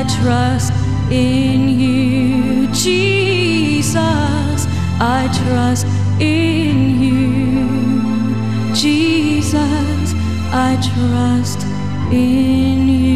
trust in you, Jesus. I trust in you, Jesus. I trust in you.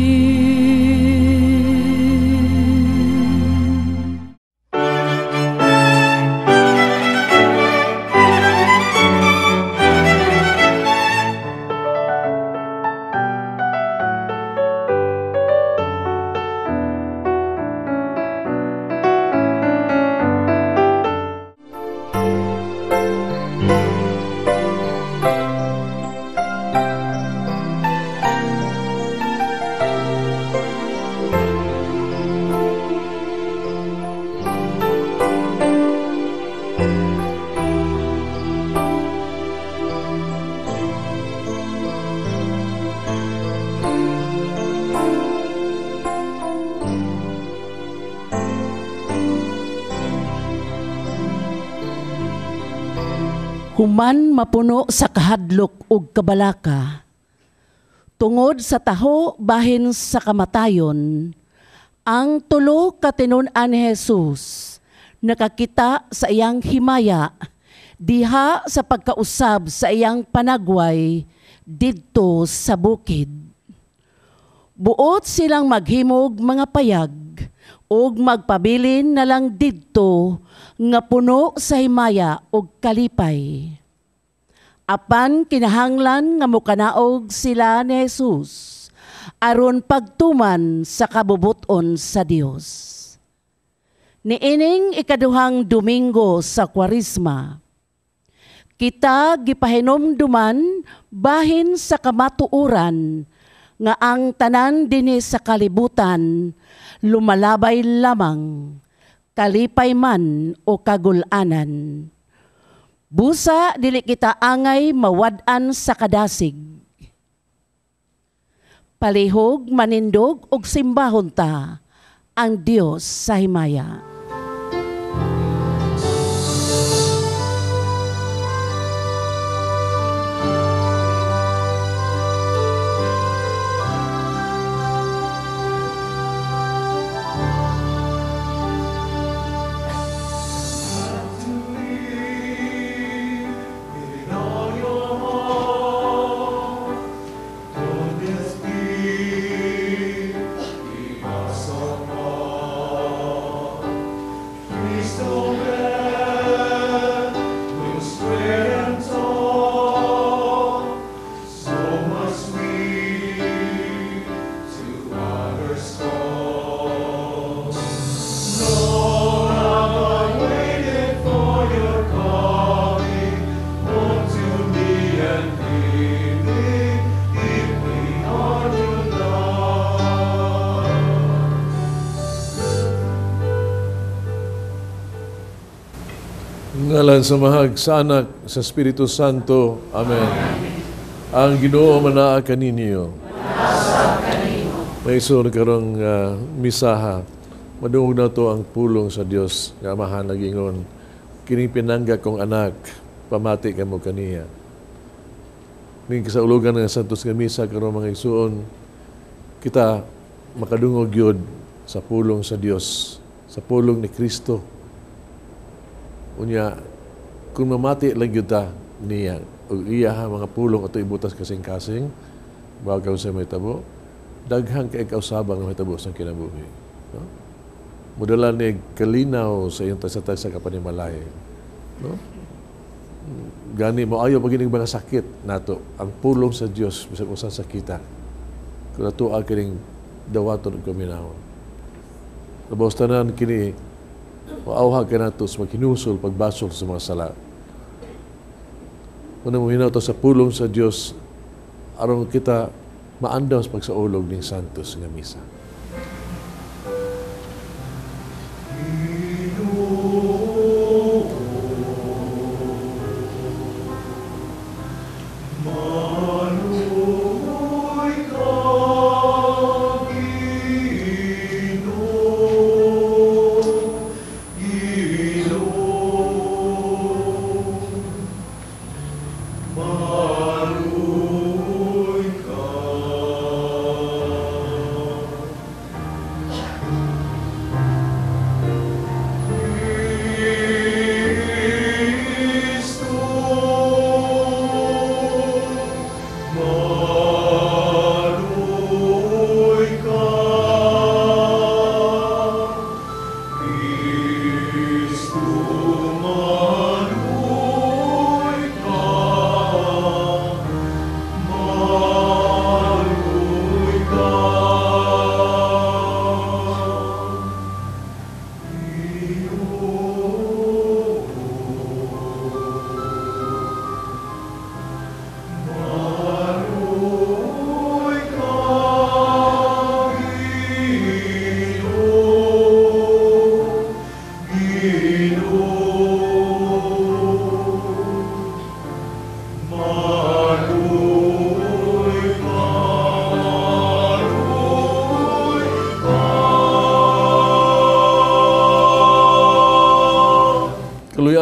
Human mapuno sa kahadlok ug kabalaka, tungod sa taho bahin sa kamatayon, ang tulo ka tinun-an ni Jesus nakakita sa iyang himaya diha sa pagkausab sa iyang panagway didto sa bukid. Buot silang maghimog mga payag ug magpabilin na lang didto nga puno sa himaya ug kalipay. Apan kinahanglan nga mokanaog sila ni Jesus aron pagtuman sa kabubuton sa Dios. Niining ikaduhang Domingo sa Kwaresma, kita gipahinomduman bahin sa kamatuoran nga ang tanan dinhi sa kalibutan lumalabay lamang, kalipay man o kagulanan. Busa dili kita angay mawad-an sa kadasig. Palihog, manindog og simbahon ta ang Dios sa himaya. Ngalan sa Mahag, sa Anak, sa Espiritu Santo. Amen. Ang Ginoo manaa kaninyo. May isuon karong misaha. Madungog na to ang pulong sa Dios nga Amahan nagingon. Kining pinangga kong anak, pamati kamo kaniya. Ning kasaulugan ng Santos nga misa karong mga igsuon, kita makadungog gyud sa pulong sa Dios, sa pulong ni Kristo. Unya, kung mamati lang yun ta niya, o iya ha, mga pulong ato ibutas kasing-kasing, bagaw sa may tabo, daghang kay kausabang nga may tabo sa kinabuhi. No? Mudala ni kalinaw sa iyong tagsa-tagsa kapanimalay. No? Gani mo, ayaw pag mga sakit nato, ang pulong sa Dios bisag usa sa kita. Kung ato kining dawaton ug kaminahon. Labaw tanan kini, maauha ka nato sa maghinusol, pagbasol sa mga sala. Kung namuhinaw to sa pulong sa Dios, aron kita maandaw sa pagsaulog ning Santos nga misa.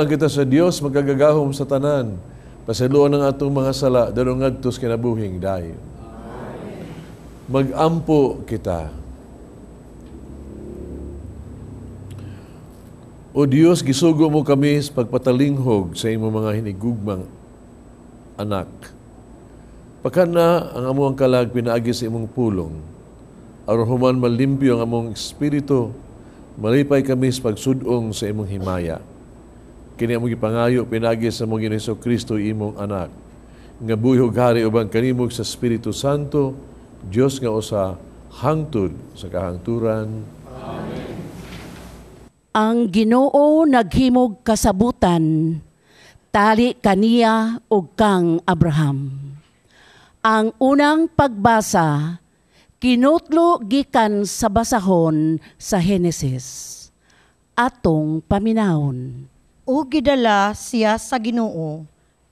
Magdangag kita sa Dios magkagagahom sa tanan. Pasayloan ang atong mga sala, dadong ngadto sa kinabuhing dayon. Magampo kita. O Dios, gisugo mo kami sa pagpatalinghog sa imong mga hinigugmang anak. Pakana ang among kalag pinaagi sa imong pulong. Aron human malimpyo ang among espiritu, malipay kami sa pagsudong sa imong himaya. Kini among gipangayo pinaagi sa among Ginoong Hesukristo imong anak, nga buhi ug hari uban kanimo sa Espiritu Santo, Dios nga usa hangtod sa kahangturan. Amen. Ang Ginoo naghimog kasabutan, tali kaniya ug kang Abraham. Ang unang pagbasa kinutlo gikan sa basahon sa Henesis. Atong paminawon. Ug gidala siya sa Ginoo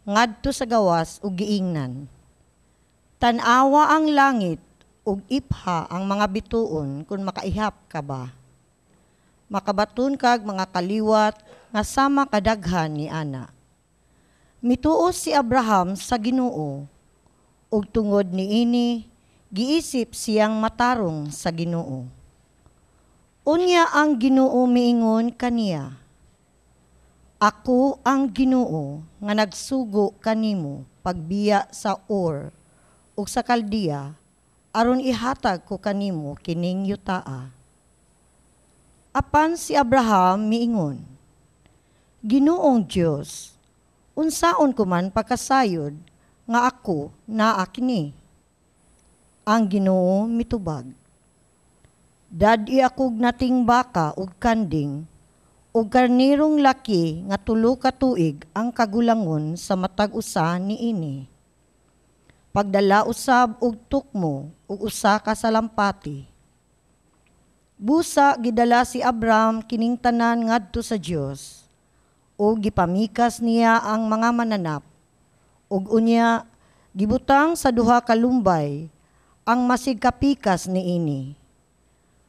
ngadto sa gawas ug giingnan. Tan-awa ang langit ug ipha ang mga bituon kung makaihap ka ba. Makabaton kag mga kaliwat nga sama kadaghan ni ana. Mituo si Abraham sa Ginoo ug tungod niini giisip siyang matarong sa Ginoo. Unya ang Ginoo miingon kaniya, Ako ang Ginoo nga nagsugo kanimo pagbiya sa Ur ug sa Kaldea aron ihatag ko kanimo kining yutaa. Apan si Abraham miingon, Ginoong Dios, unsaon ko man pagkasayod nga ako naa kini? Ang Ginoo mitubag, Dad-i akog nating baka ug kanding ug karnirong laki nga 3 ka tuig ang kagulangon sa matag usa niini. Pagdala usab og tukmo ug usa ka salampati. Busa gidala si Abraham kining tanan ngadto sa Dios, ug gipamikas niya ang mga mananap, ug unya gibutang sa 2 ka lumbay ang masigkapikas niini.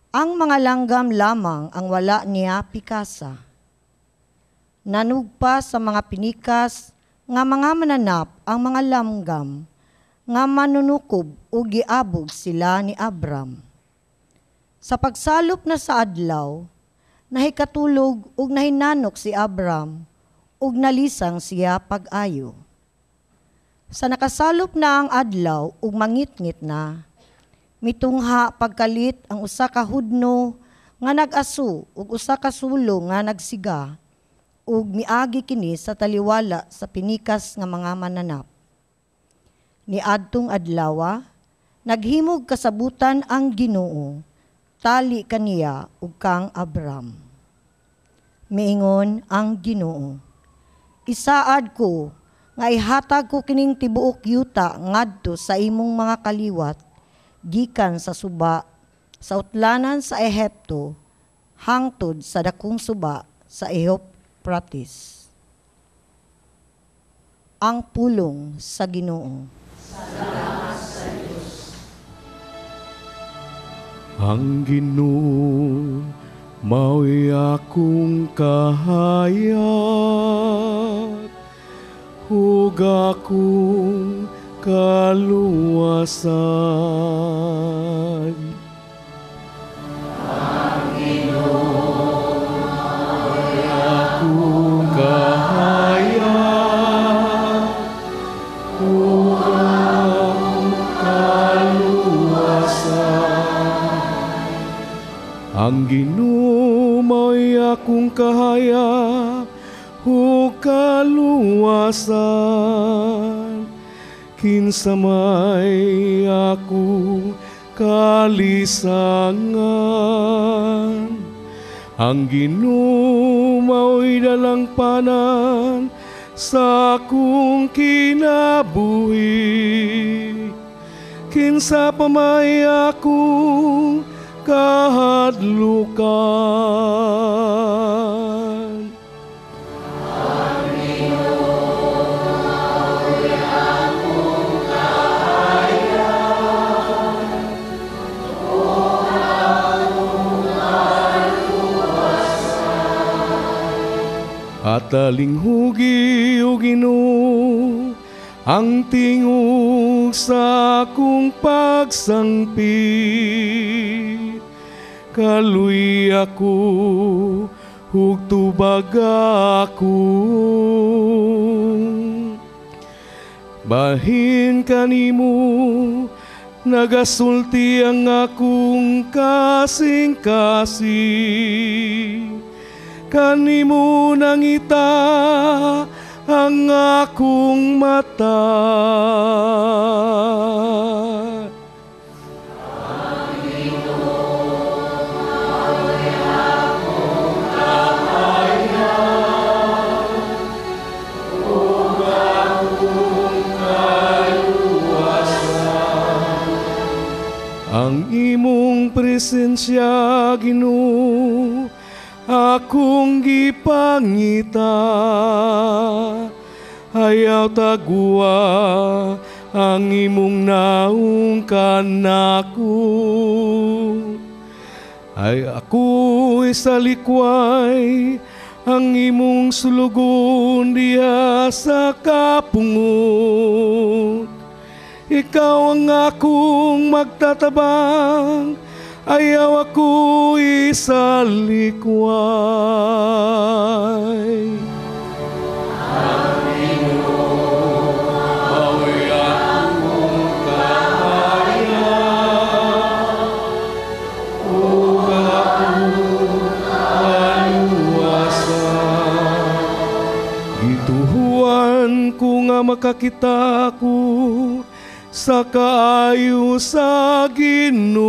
Ang mga langgam lamang ang wala niya pikasa. Nanugpa sa mga pinikas nga mga mananap ang mga langgam nga manunukob ug giabog sila ni Abram. Sa pagsalop na sa adlaw, nahikatulog ug nahinanok si Abram ug nalisang siya pag-ayo. Sa nakasalop na ang adlaw ug mangitngit na, mitungha pagkalit ang usa ka hudno nga nag-aso ug usa ka sulo nga nagsiga ug miagi kini sa taliwala sa pinikas nga mga mananap. Niadtong adlawa, naghimog kasabutan ang Ginoo, tali kaniya ug kang Abram. Miingon ang Ginoo, Isaad ko nga ihatag ko kining tibuok yuta ngadto sa imong mga kaliwat gikan sa suba sa utlanan sa Ehipto hangtod sa dakong suba sa Euphrates. Ang pulong sa Ginoo. Salamat sa Dios. Ang Ginoo mao'y akong kahayag ug akong kaluwasan. Ang Ginoo mao'y akong kahayag ug akong kaluwasan. Ang Ginoo mao'y akong kahayag ug kaluwasan. Kinsa may akong kalisangan. Ang Ginoo mao'y dalangpanan sa akong kinabuhi. Kinsa pa may akong kahadlukan. At Patalinghugi o Ginoo ang tingog sa akong pagsangpit. Kaluy ako ug tubag ako. Bahin kanimo nagasulti ang akong kasing-kasing. Kanimo nangita ang akong mata. Ang imong presensya, Ginoo, akong gipangita. Ayaw tagua ang imong naong kanako. Ay ako isalikway ang imong sulugon diha sa kapungot. Ikaw ang akong magtatabang, ayaw ako isalikway. Ang Ginoo mao'y akong kahayag ug akong kaluwasan. Gituhuan ko nga makakita ko sa kaayo sa Ginoo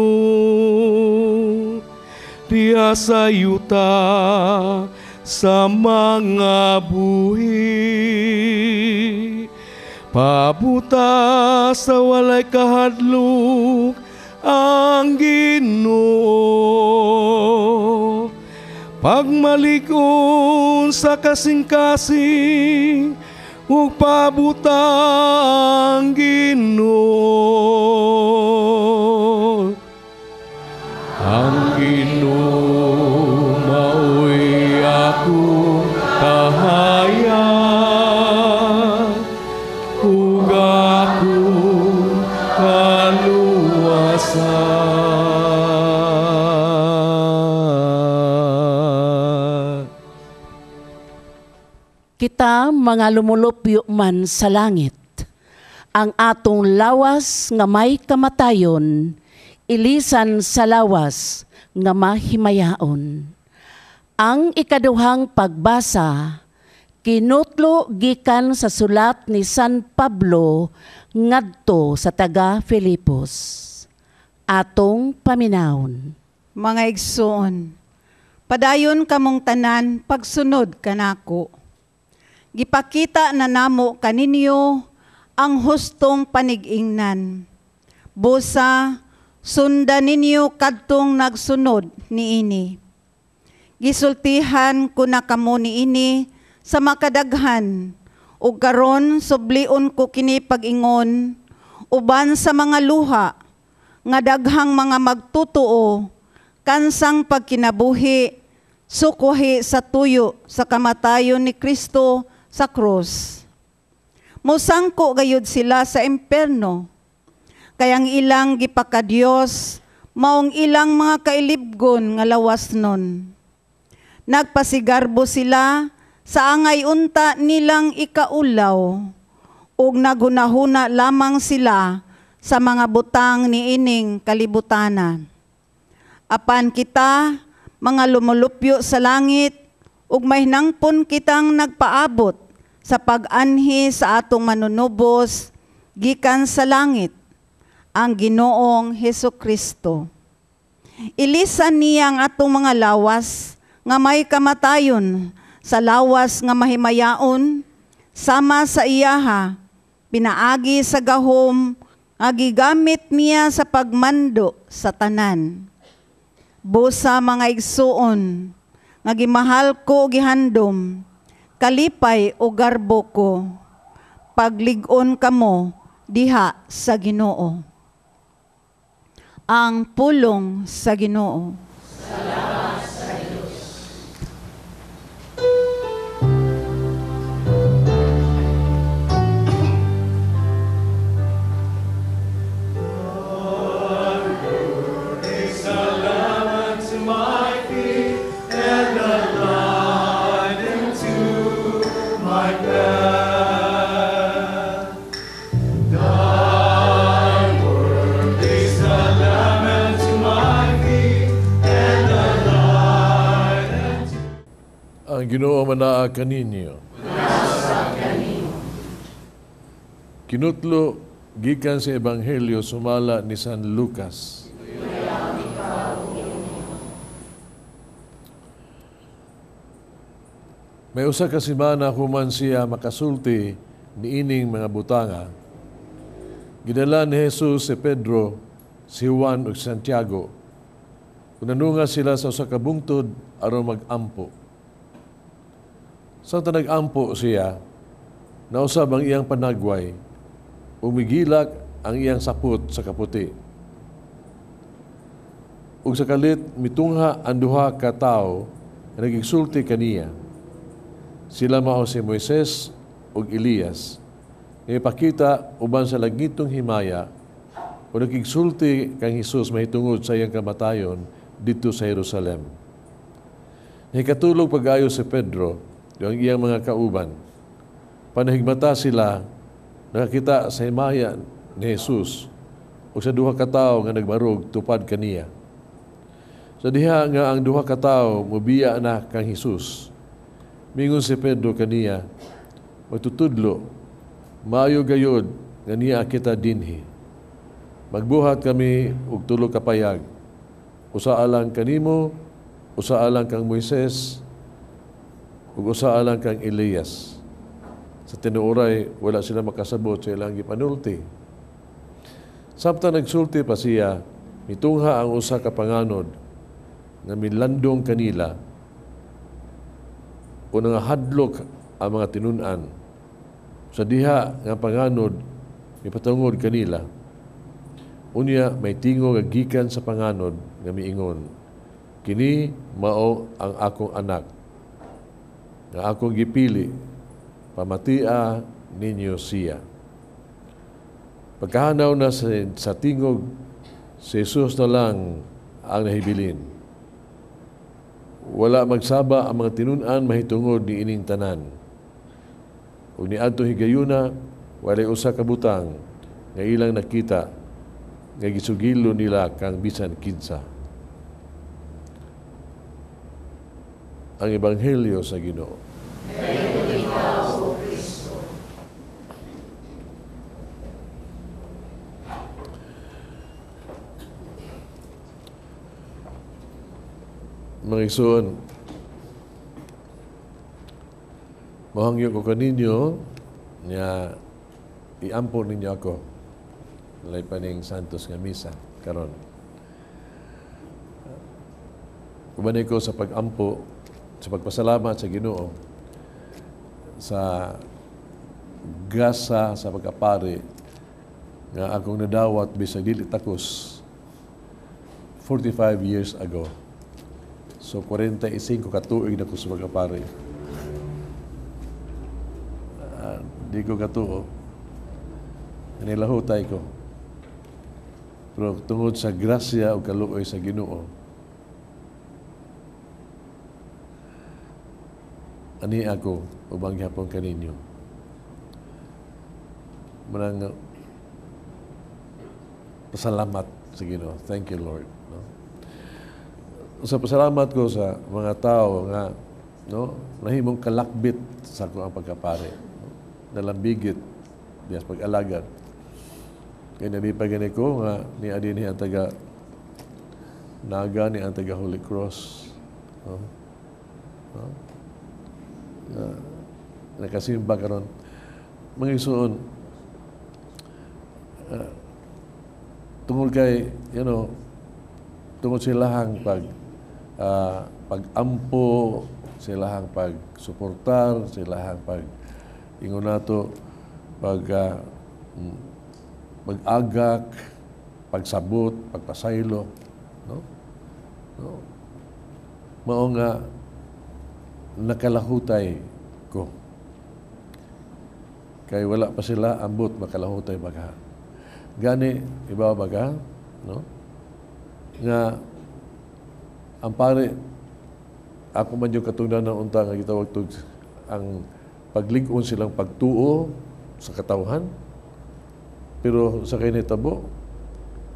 diha sa yuta sa mga buhi. Pabuta sa walay kahadlok ang Ginoo. Pagmalig-on sa kasing-kasing ug pabuta ang Ginoo. Ang Ginoo mao'y akong kahayag ug akong kaluwasan. Kita mga lumulupyo man sa langit, ang atong lawas nga may kamatayon, ilisan sa lawas nga mahimayaon. Ang ikaduhang pagbasa, kinutlo gikan sa sulat ni San Pablo ngadto sa taga Filipos. Atong paminawon. Mga igsoon, padayon kamong tanan pagsunod kanako. Gipakita na namo kaninyo ang hustong panigingnan. Busa, sundan ninyo kadtong nagsunod niini. Gisultihan ko na kamo niini sa makadaghan, ug karon sublion ko kini pag-ingon uban sa mga luha nga daghang mga magtutuo kansang pagkinabuhi sukuhi sa tuyo sa kamatayon ni Kristo sa krus. Musangko gayud sila sa imperno. Kayang ilang gipakadiyos maong ilang mga kailibgon nga lawas nun. Nagpasigarbo sila sa angay unta nilang ikaulaw, ug naghunahuna lamang sila sa mga butang niining kalibutana. Apan kita, mga lumulupyo sa langit, ug mahinangpon kitang nagpaabot sa pag-anhi sa atong manunubos gikan sa langit, ang Ginoong Hesukristo. Ilisan niya ang atong mga lawas nga may kamatayon sa lawas nga mahimayaon, sama sa iyaha, pinaagi sa gahom nga gigamit niya sa pagmando sa tanan. Busa mga igsuon, nga gimahal ko gihandom, kalipay o garbo ko, paglig-on kamo diha sa Ginoo. Ang pulong sa Ginoo. Salamat sa Diyos. Ang Ginoo manaa kaninyo. Kinutlo gikan sa Ebanghelyo sumala ni San Lucas. May usa ka semana human siya makasulti niining mga butanga. Gidala ni Jesus si Pedro, si Juan ug Santiago. Unanunga sila sa usa ka bungtod aron mag-ampo. Samtang nag-ampo siya, nausab ang iyang panagway, umigilak ang iyang sapot sa kaputi. Ug sa kalit mitungha ang duha ka tawo nga nagigsulti kaniya. Sila mao si Moises ug Elias. Ipakita uban sa langitong himaya o nagigsulti kang Hesus mahitungod sa iyang kamatayon didto sa Jerusalem. Nahikatulog pag-ayo si Pedro ang iyang mga kauban. Panahigmata sila, nakakita sa himaya ni Jesus o sa duha ka tawo nga nagbarog tupad kaniya. Sa diha nga ang duha ka tawo mobiya na kang Hesus. Mingon si Pedro kaniya, "Magtutudlo, maayo gayod nga niya kita dinhi. Magbuhat kami og tulo ka payag. Usa alang kanimo, usa alang kang Moises, ug usa alang kang Elias." Sa tinuoray wala sila makasabot sa ilang gipanulti. Samtang nagsulti pa siya, mitungha ang usa ka panganod nga milandong kanila o nangahadlok ang mga tinun-an. Sa diha nga panganod mipatungod kanila. Unya may tingog nga gikan sa panganod nga miingon, "Kini mao ang akong anak nga akong gipili, pamatia ninyo siya." Pagkahanaw na sa tingog, si Jesus na lang ang nahibilin. Wala magsaba ang mga tinun-an mahitungod ni ining tanan. Ug niadto higayuna, walay usa ka butang nga ilang nakita nga gisugilo nila kang bisan kinsa. Ang Ebanghelyo sa Ginoo. Mga igsoon, mohangyo ko kaninyo nga iampo ninyo ako walay pa ning Santos nga misa karon. Uban ko sa pag-ampo, sa pagpasalamat sa Ginoo sa grasa sa pagkapari nga akong nadawat bisag dili takos 45 years ago. So 45 ka tuig na ko sa pagkapari. Di ko katuo. Nilahutay ko. Pero tungod sa grasya o kaluoy sa Ginoo, ani ako ubang gihapon kaninyo. Manang pasalamat sa Ginoo. Thank you, Lord. No? Sa pasalamat ko sa mga tao nga, no, nahimong kalakbit sa ako ang pagkapare, no? Nalambigit diya sa pag-alagad. Kaya nalipay gani ko nga ni adi ni ang taga Naga, ni ang taga Holy Cross, no? No? Nakasimba karon. Mga igsoon, tungod kay, you know, tungod silahang pag-ampo, silahang pag-suportar, silahang pag ingon nato, pag-agak, pagsabot, pagpasaylo, no? No? Mao nga nakalahutay ko. Kay wala pa sila ambot makalahutay baga. Gani iba baga, no? Nga ang pare ako man yung katungdan ng unta nga gitawag tug ang paglig-on silang pagtuo sa katawhan. Pero sa kay nitabo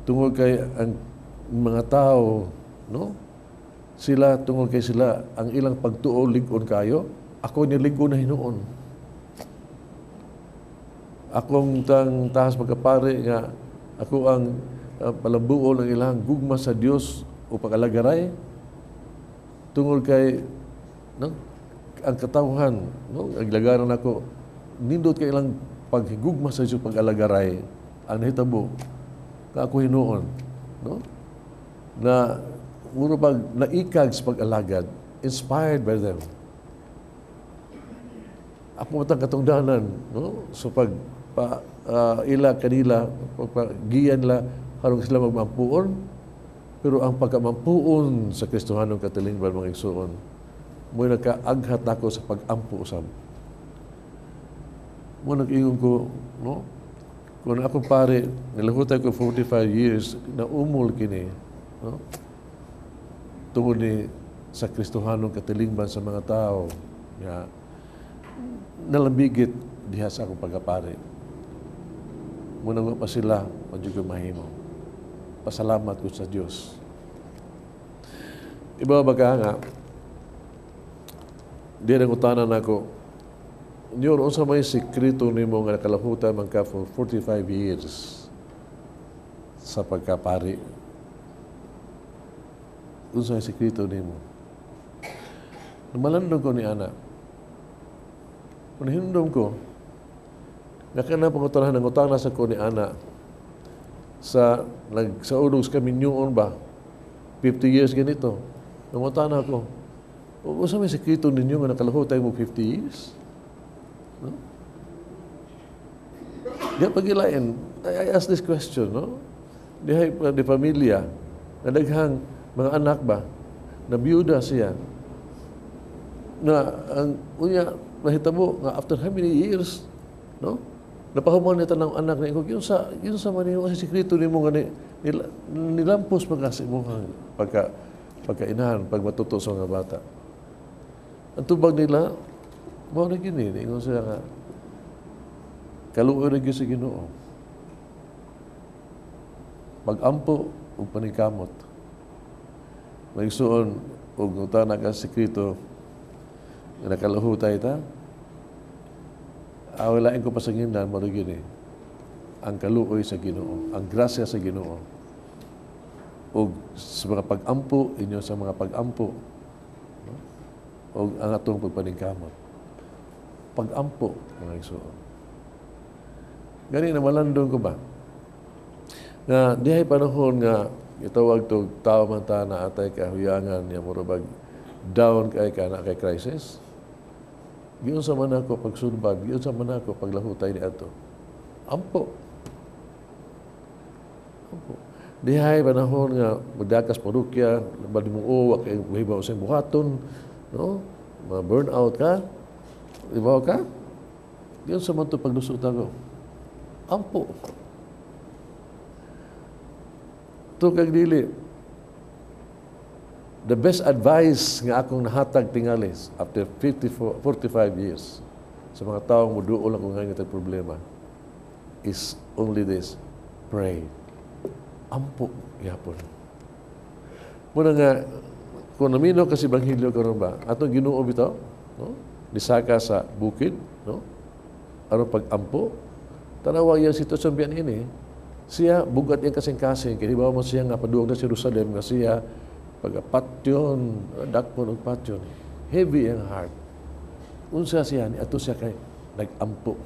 tungod kay ang mga tao, no, Sila, tungod kay sila, ang ilang pagtuo lig-on kayo, ako nilig-on na hinuon. Akong tang tahas pagkapari nga ako ang palambuon ng ilang gugma sa Dios o pag-alagaray tungod kay, no, ang katawhan, no, ang lagaran ako nindot kay ilang paghigugma sa Dios, pag-alagaray. Ang nahitabo nga ako hinuon, no, na muro pag naikag sa pag-alagad, inspired by them. Ako matang katungdanan, no, so pag pa, ila kanila pagpagiyan la aron sila magmampuon. Pero ang pagkamampuon sa Kristohanong katilingban, mga igsuon, mo nakaaghat nako sa pag-ampo usab. Mo nag-ingon ko, no, kung akong pare nilahutay ko 45 years na umol kini, no, tungod ni sa Kristohanong katilingban sa mga tao nga nalambigit diha sa akong pagkapare. Muna nga pa sila, madyo ko mahimo. Pasalamat ko sa Dios. Iba ba ka nga, di na utanan ako, Nyor, unsa may sekreto nimo nga nakalahutan man ka for 45 years sa pagkapari? Unsa may sekreto nimo? Namalandong ko ni ana. Kung hindom ko, nga kana pangutanahan ng utana sa ko ni ana sa nagsaulog sa kaminyoon ba, 50 years ganito. Nangutana ko, unsa may sekreto ninyo nga nakalahutay mo 50 years? No? Di pagilain, I ask this question, no? Dihay di pamilya, na daghang mga anak ba, na biyuda siya, na ang unya nahitabo nga after how many years, no? Napahuman ni tanang anak ni ko, yun sa man yung sekreto nimo nga nilampos pa kasi mo pagkainahan, pag matuto sa mga bata. Ang tubag nila, mao na gini, ingon siya nga, kaluoy na gyud sa Ginoo. Pag-ampo ug paningkamot. Maigsuon og ngutana ka sekreto nga nakalahutay ta. Awlain ko pasanginan mo gini. Ang kaluoy sa Ginoo, ang grasya sa Ginoo. Ug sa mga pag-ampo, inyo sa mga pag-ampo, no? Ug ang atong pagpaningkamot. Pag-ampo, mga igsuon. Gani na malandong ko ba? Nga dihay panahon nga gitawag to tao man ta na atay kahuyangan niya mura bag down kay ka na kay crisis. Giunsa man ako pagsulbad, giunsa man ako paglahutay ni ato. Ampo. Ampo. Dihay panahon nga magdakas parokya, bali mo wa kay mahibaw sa buhaton, no? Ma-burn out ka. Ibaw ka? Giunsa man to paglusot ako. Ampo. Tukag dili. The best advice nga akong nahatag tingalis after 45 years sa mga taong muduol lang kung ngayon problema is only this: pray. Ampo yapon. Muna nga, kung namino kasi Ebanghelyo karon ba, atong Ginoo bitaw, no? Nisaka sa bukid, no? Aron pag-ampo, tanawa iyang sitwasyon biyan ini. Siya bugat iyang kasing-kasing, kay hibaw mo siya nga paduong na sa Jerusalem nga siya pagapatyon, dakpon og patyon. Heavy ang heart. Unsa siya ni ato siya kay nag-ampo.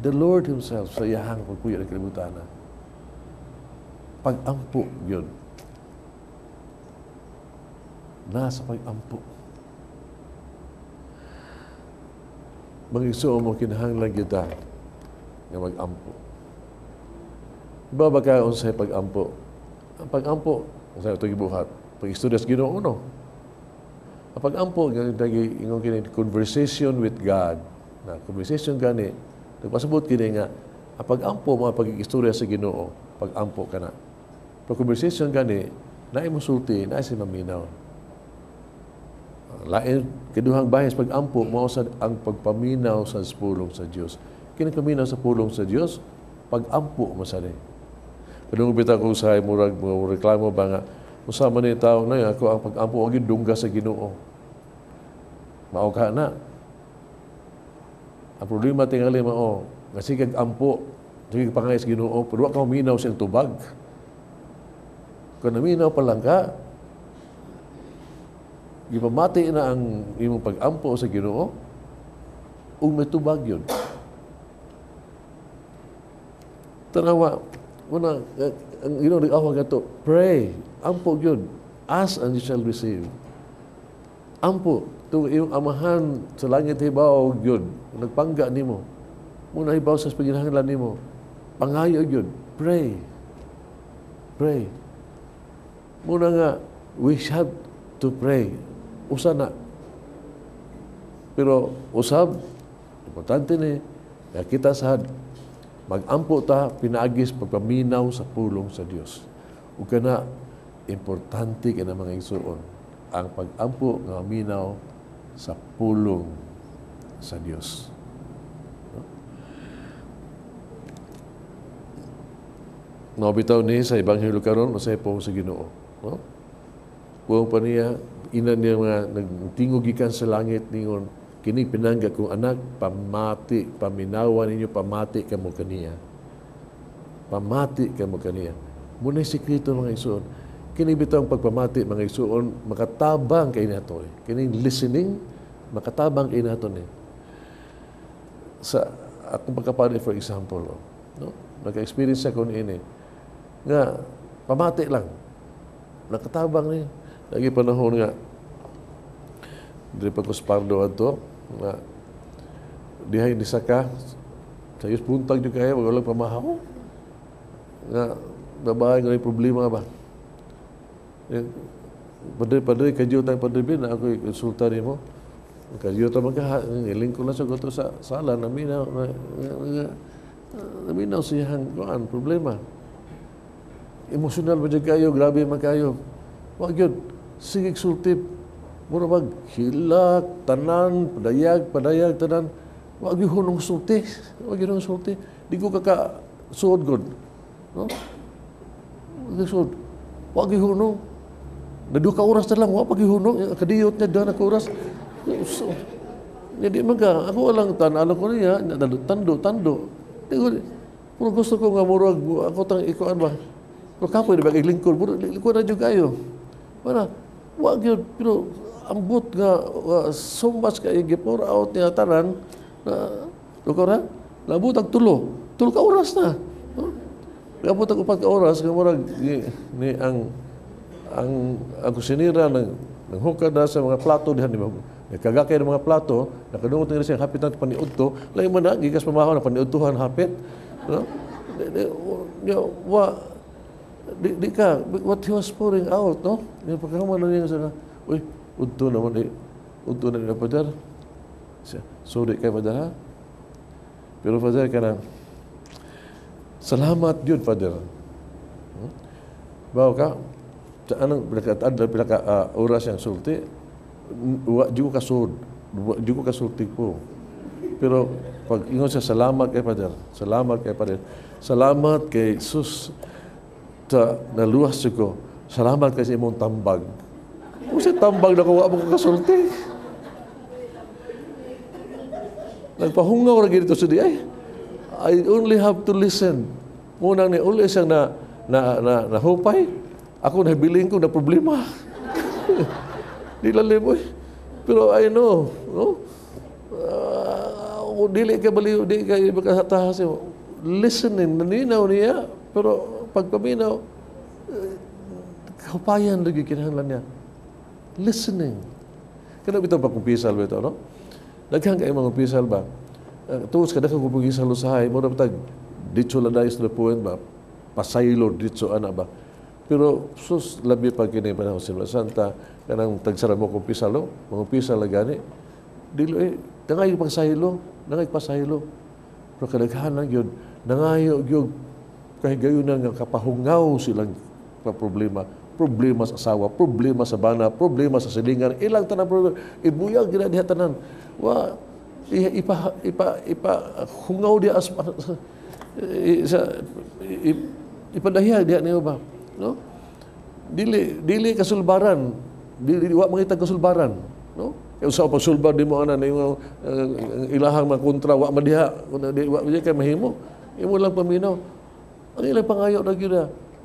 The Lord Himself sa iyahang pagpuyo ng kalibutan. Pag-ampo yun. Nasa pag-ampo. Mga igsoon mo, kinahanglan kita nga mag-ampo. Iba ba ka unsay pag-ampo? Ang pag-ampo, unsay ito gibuhat? Pag-istorya sa Ginoo, no? Ang pag-ampo, ingon kini conversation with God. Na conversation gani, nagpasabot kini nga ang pag-ampo mga pag-istorya sa Ginoo, pag-ampo ka na. Pag conversation gani, naay mosulti, naay si maminaw. Lain kiduhang bahin sa pag-ampo mao sa ang pagpaminaw sa pulong sa Dios. Kini paminaw sa pulong sa Dios, pag-ampo man sa ni. Padung bitaw ko sa murag mga reklamo ba nga Usa man ni tao na ako ang pag-ampo og dungga sa Ginoo. Mao ka na. Ang problema tingali mao nga sige ampo, sige pangay sa Ginoo, pero wa ka minaw sa tubag. Kung naminaw pa lang ka, gipamati na ang imong pag-ampo sa Ginoo, ug may tubag yun. Tanawa, una, ang Ginoo nag-awag ato, pray, ampo yun, ask and you shall receive. Ampo, ito iyong amahan sa langit hibaw yun, nagpangga nimo, muna hibaw sa paginahanglan nimo, pangayo yun, pray, pray. Muna nga, we have to pray. Usa na. Pero usab, importante ni, kita sa mag-ampo ta, pinaagis pagpaminaw sa pulong sa Dios. Ug kana, importante kay na mga igsuon, ang pag-ampo nga minaw sa pulong sa Dios. No? Bitaw ni sa Ebanghelyo karon masay po sa Ginoo, no? Buong pa niya, ina niya mga nagtingog gikan sa langit ningon, kini pinangga kong anak, pamati, paminawan ninyo, pamati kamo kaniya. Pamati kamo kaniya. Muna'y sikreto mga igsuon. Kini bitaw ang pagpamati mga igsuon, makatabang kay nato. Kini listening, makatabang kay nato ni. Sa akong pagkapari, for example, no? Naka-experience ako niini nga pamati lang. Nakatabang ni. Lagi panahon nga diri pa ko sa Pardo adto nga dihay ni saka sa yus buntag jud kayo walang pamahaw nga babae nga may problema ba. Padre kadyo tang Padre Bin, ako konsulta nimo. Kadyo ta magka lingkod lang sa goto sa sala naminaw naminaw siyang kuan problema. Emosyonal ba jud kayo, grabe man kayo. Wa gyud sige sultip. Mura bag hilak tanan padayag padayag tanan. Wa gyud hunong sulti. Wa gyud hunong sulti. Di ko kaka suod gud. No? Wa suod. Wa gyud hunong. Naduha ka oras na lang, wa pa gyud hunong. Kadiyot niya duha ka oras. So, di man ka, ako walang tan-aw ko niya, tando, tando. Di ko, puro gusto ko nga murag, ako tang ikuan ba. Pero kapoy, di ba, iglingkod, puro lingkod na dyan kayo. Wala, wa gyud, pero ambot nga, so much kayo, gi-pour out niya tanan, na, lugar ha, labot ang tulo, tulo ka oras na. No? Labot ang 4 ka oras, nga murag, ni ang kusinira ng hukad na sa mga plato, dihan, di ba, nagkagakay ng mga plato, nakadungot na siyang hapit na paniudto, lain man na, gikas pamahaw na paniudtuhan hapit. No? Di ka, what he was pouring out, no? Yung pagkahuman na niya sa, uy, udto naman, eh, udto na nila, Father. Sorry kay Father, ha? Pero Father, ka na, salamat yun, Father. Bawa ka, sa anong pinaka oras yung sulti, wa di ko kasud, wa di ko kasulti po. Pero pag ingon siya, salamat kay Father, salamat kay Father, salamat kay Jesus sa naluwas ko, salamat kay sa imong tambag. Kung sa tambag na ko, wa mo ko kasulti. Nagpahungaw ra gid ito sa di ay. I only have to listen. Munang ni uli siyang na nahupay. Ako nabiling ko na problema. Di lalim, oy. Pero I know, no? Dili ka baliw, di ka makatahas. Listening, naninaw niya, pero pagpaminaw, kahupayan lagi kinahanglan niya. Listening. Kaya bitaw pa kumpisal ba ito, no? Daghang kayo mga kumpisal ba? Tuos ka daghang kumpisal usahay, mura tag, ditso lang dahil sa point ba? Pasaylo, ditso, ana ba? Pero sus, labi pa kini panahon sa Santa, kanang tagsara mo kumpisal, no? Mga lang gani. Dilo eh, nangayo pagsaylo, nangayo pasaylo. Pero kadaghanan yun, nangayo yun, kahigayon na nga kapahungaw silang problema. Problema sa asawa, problema sa bana, problema sa silingan, ilang tanan problema, ibuyag gina diha tanan. Wa, ipa hungaw diha as, sa, ipadahiyag diha niyo ba? No? Dili dili kasulbaran, dili, wa mangita kasulbaran, no? Kay usa pa sulbar di mo ana nimo ilahang mga kontra wa madiha, kung di wa di kay mahimo. Imo lang paminaw. Ang ilang pangayo na gyud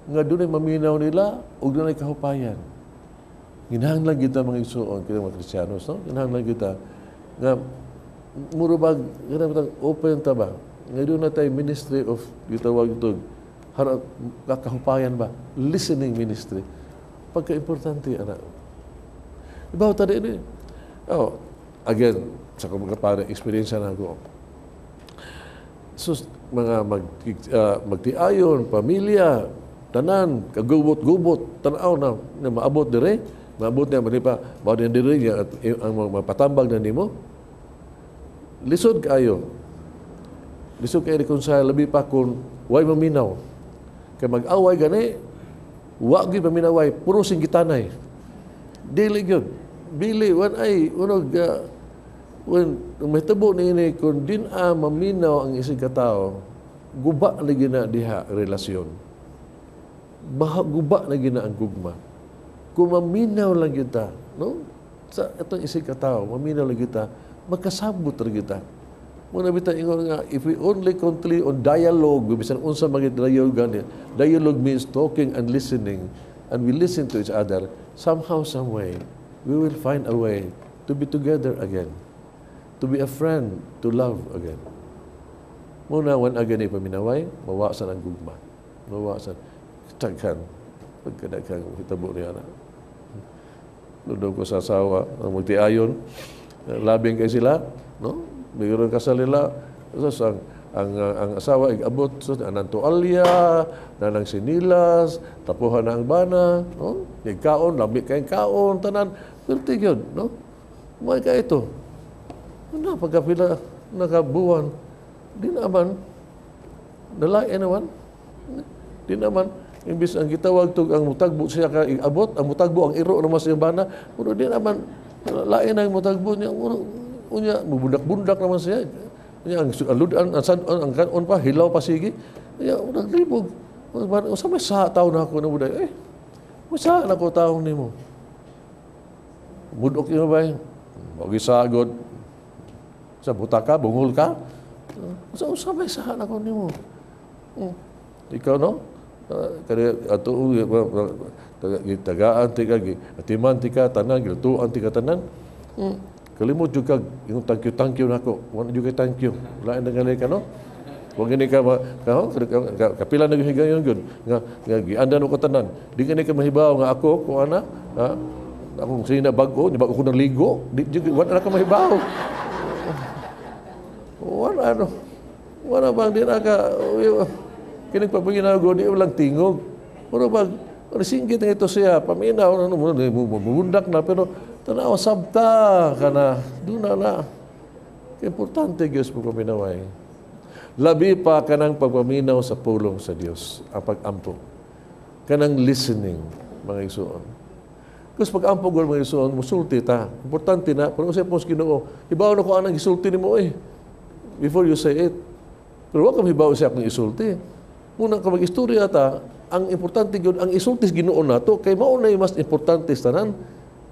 nga dunay maminaw nila ug dunay kahupayan. Ginahanglan kita, mga igsuon, kita mga Kristiyanos, no? Ginahanglan kita nga muro bag kanang open ta ba? Nga duna tay ministry of gitawag ito harap kahupayan ba? Listening ministry. Pagka-importante ana. Ibaw ta ini. Oh, again, sa kong pare, experience na ako. So, mga magtiayon, pamilya, tanan, kagubot-gubot, tanaw na maabot dire, maabot niya, mali pa, maabot niya dire, niya, at ang mga mapatambag na nimo, lisod kaayo. Lisod kaayo reconcile, labi pa kung way maminaw. Kay mag-away gani, wa gyud paminaway, puro singgitanay. Dili gyud. Bili, wan ay, unog, when mahitabo ni ini, kung din a maminaw ang isig katao, guba lagi na diha relasyon. Baha, guba lagi na ang gugma. Kung maminaw lang kita, no? Sa atong isig katao, maminaw lang kita, magkasabot ra kita. Muna bitaw ingon nga, if we only constantly on dialogue, bisan unsa mga dialogue gani. Dialogue means talking and listening, and we listen to each other, somehow, some way, we will find a way to be together again, to be a friend, to love again. Muna, when again ay paminaway, mawasan ang gugma. Mawasan. Daghan. Pagkadaghang hitabo niya na. Doon ko sa asawa, ang magtiayon, labing kay sila, no? Bigyan kasal nila, so, ang asawa igabot so, anang tualya, nanang sinilas, tapuhan na ang bana, no? Kaon, lami kay kaon, tanan, perti gyud, no? May ka ito. Ano, pagkapila nakabuwan, di naman, nalain naman, di naman, imbis ang gitawag tug ang mutagbo siya ka abot, ang mutagbo ang iro naman sa bana, pero di naman, lain ang mutagbo niya, unya, mubundak-bundak naman siya. Unya, ang aludan, ang sad-on, ang kanon pa, hilaw pa sige. Unya, naglibog. Usa may sa taon na ako na buday. Eh, usa na ko taon nimo. Mudok yun ba? Wag isagod. Sa buta ka, bungol ka. Usa may sa na ko nimo. Ikaw, no? Kaya ato tagaan ti ka, atiman ti ka tanan, gilutuan ti ka tanan. Kalimot jud ka yung thank you, thank you nako. Wala jud kay thank you. Lain na gali ka, no? Wag gani ka kapila na higayon gyud nga giandan ko tanan. Di gani ka mahibaw nga ako ko ana, ha? Akong sina bag-o, ni bag-o ko naligo. Di jud wala na ka mahibaw. Wala ano. Wala bang di na ka kining paminaw di lang tingog. Pero bag singgit na ito siya, paminaw ano mubundak na pero tanaw sabta kana duna na. Importante gyud sa pagpaminaway. Labi pa kanang pagpaminaw sa pulong sa Dios, ang pag-ampo. Kanang listening, mga igsuon. Kus pag-ampo gud, mga igsuon, musulti ta. Importante na, pero usay po sa Ginoo, hibaw na ko anang gisulti nimo eh. Before you say it. Pero wa ka mahibaw siya akong isulti. Muna ka mag-istorya ta, ang importante gyud ang isulti sa Ginoo nato kay mao na mas importante sa tanan.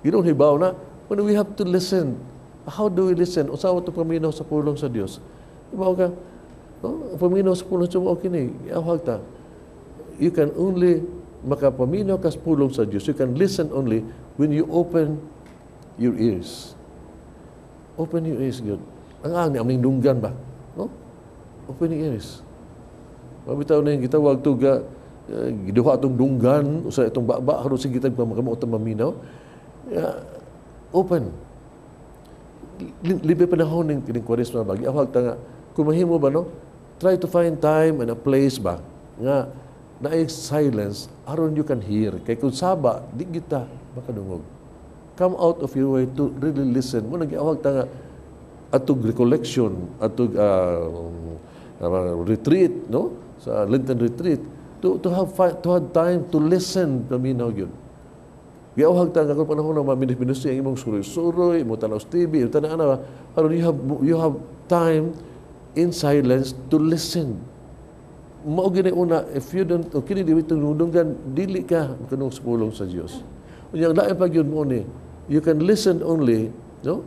Ginoo hibaw na when we have to listen. How do we listen? Usa to paminaw sa pulong sa Dios. Hibaw ka, no? Paminaw sa pulong sa Dios kini, giawhag ta. You can only makapaminaw ka sa pulong sa Dios. You can listen only when you open your ears. Open your ears, gyud. Ang ang aming dunggan ba? No? Open your ears. Mabitaw na yung gitawag to ga giduha atong dunggan usa itong baba karon sige tag pamakamot maminaw. Open. Libre panahon ning kining Kwaresma ba? Giawhag ta nga kung mahimo ba, no? Try to find time and a place ba nga naay silence aron you can hear. Kay kung saba di kita makadungog. Come out of your way to really listen. Mo nagiawhag ta nga atog recollection, atog retreat, no? Sa Lenten retreat, to have time to listen paminaw gyud. Giawhag ta nga kung panahon na maminis-minis ang imong suroy-suroy, imong tanaw sa TV, imong tanaw ana, aron you have time in silence to listen. Mao gini una, if you don't, o kini di itong dunggan, dili ka kanung sa pulong sa Dios. Unya ang lain pa gyud mo ni, you can listen only, no?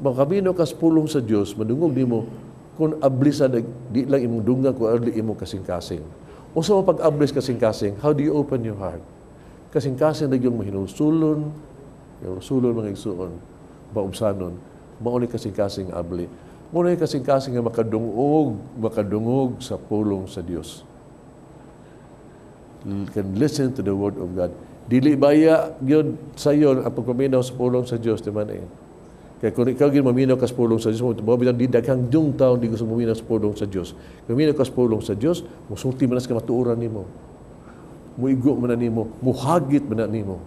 Makaminaw ka sa pulong sa Dios, madungog nimo kung abli sa di lang imong dunggan, kung abli imong kasing-kasing. Unsa mo pag-abli sa kasing-kasing? How do you open your heart? Kasing-kasing na yung mahinulsulon, hinulsulon mga igsuon, maubsanon, mao ni kasing-kasing abli. Mao ni kasing-kasing nga makadungog sa pulong sa Dios. You can listen to the word of God. Dili baya gyud sayon ang pagpaminaw sa pulong sa Dios, di man eh. Kaya kung ikaw gyud maminaw ka sa pulong sa Dios, mo bitang di daghang dung taon di gusto maminaw sa pulong sa Dios. Kung maminaw ka sa pulong sa Dios, musulti man na sa kamatuoran nimo. Muigo man na nimo, muhagit man na nimo.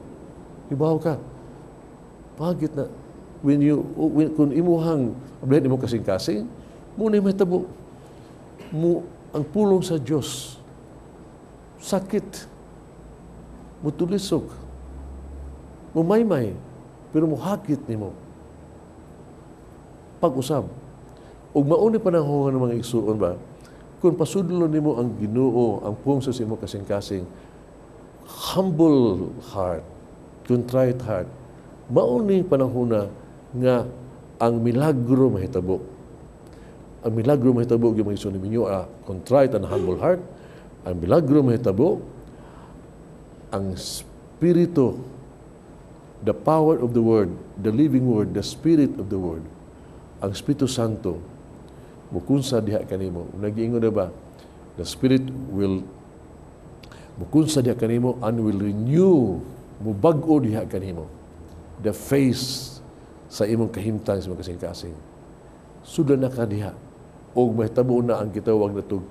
Ibaw ka. Pagit na. Kung imuhang ablihan imo kasing-kasing, muna may tabo. Ang pulong sa Dios, sakit, mutulisok, mumaymay, pero muhagit nimo. Pag-usab. Ug mauni panahon ng mga igsuon ba, kung pasudlon nimo ang Ginoo, ang pulong sa imo kasing-kasing, humble heart, contrite heart, mauni panahon na nga ang milagro mahitabo. Ang milagro mahitabo gyud mga igsuon ninyo, contrite and humble heart. Ang milagro mahitabo, ang spirito, the power of the word, the living word, the spirit of the word, ang Espiritu Santo mukunsa diha kanimo. Nagiingon na ba? The Spirit will mukunsa diha kanimo and will renew, mubag-o diha kanimo the face sa imong kahimtang sa imong kasing-kasing. Suda na ka diha. Og mahitabo na ang gitawag na tug